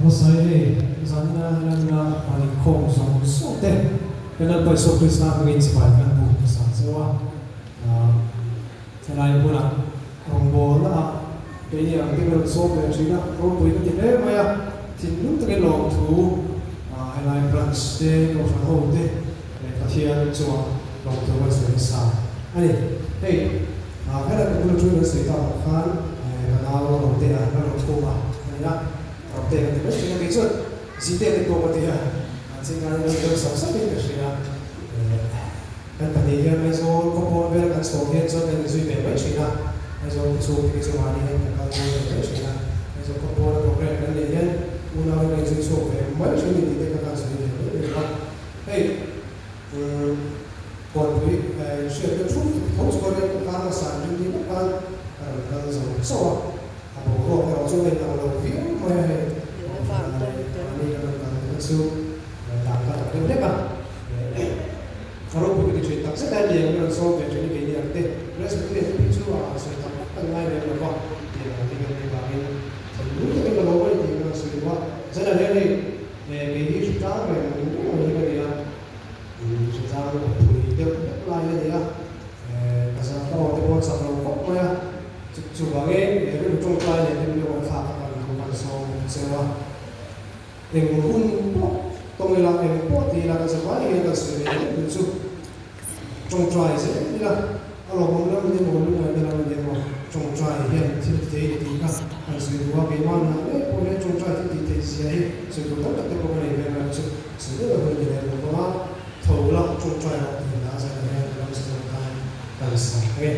Hmasai hei zanina helai hmuna van inkhawm zawng zawng te kan Lalpa Isua Krista hmangin chibai kan bu hmasa cheu a. Helai hmunah rawngbawlna ah keini ang te kan rawn sawm ve thin a, ropui ka ti hle mai a, thinlung takin lawmthu helai branch te, kohhran ho te leh Pathian chungah lawmthu kan sawi nasa a ni. Hei helai ka bula thu kan sawi tak ah khan ka nau Rotea la rawn khum a a ni a, Rotea ka ti mai thin a, kei chuan Zite te pawh ka ti a, chingkhanin lo deuh sap sapin ka hria. Kan pahnih hian Aizawl khawpawn vel kan chhuah hian chuan kan inzui ve mai thin a, Aizawl khawchhung te hi chu mahni hian kan kal kual ve mai thin a, Aizawl khawpawna programme kan neih hian unau hi kan inzui chhuak ve mai thin ni tih te kha kan sawi ve mai mai a. Hei Kawnpui inhriatna thu tho chu ka riak khan a san ring ni vek khan ka rawn kal zo chauh a, a boruak erawh chu a inang lo viau mai a hei mahni kan rawn kal te chu dan ka tak deuh hlek a. A ropui ka ti thin tak zet a, hetiang rawn sawm ve thin hi keini ang te Presbyterian te phei chu a sawi tak tak kan ngai lem lo va, tiang ang te kan nih vangin thinlung takin ka lo awm a ni tih ka rawn sawi duh a. Zanah hian hei kei hi hritlang reng reng ang hi ka ni a, hritlang phui deuh hlek lai a ni a, ka zan ka aw te pawh a chak lo khawp mai a, chuvangin rilru tawngtai leh rilru thlak a kan thu kan sawm cheu a. Eng hun pawh tawng ila, eng pawh ti ila kan zavai hian kan sawi ve reng tur chu tawngtai zel ila, a lawmawm lam ni emaw, lungngaihna lam ni emaw tawngtai hian thil ti thei ni tih kha kan sawi duh a, keimah nah ngei pawh hian tawngtai thil tih theih zia hi sawi tur tam tak te pawh ka nei ve mai chu sawi deuh deuh hun ni leh lo bawk a, tho la tawngtai rawh tih hla zan ah hian kan ram sa zawng khan kan sa ang e.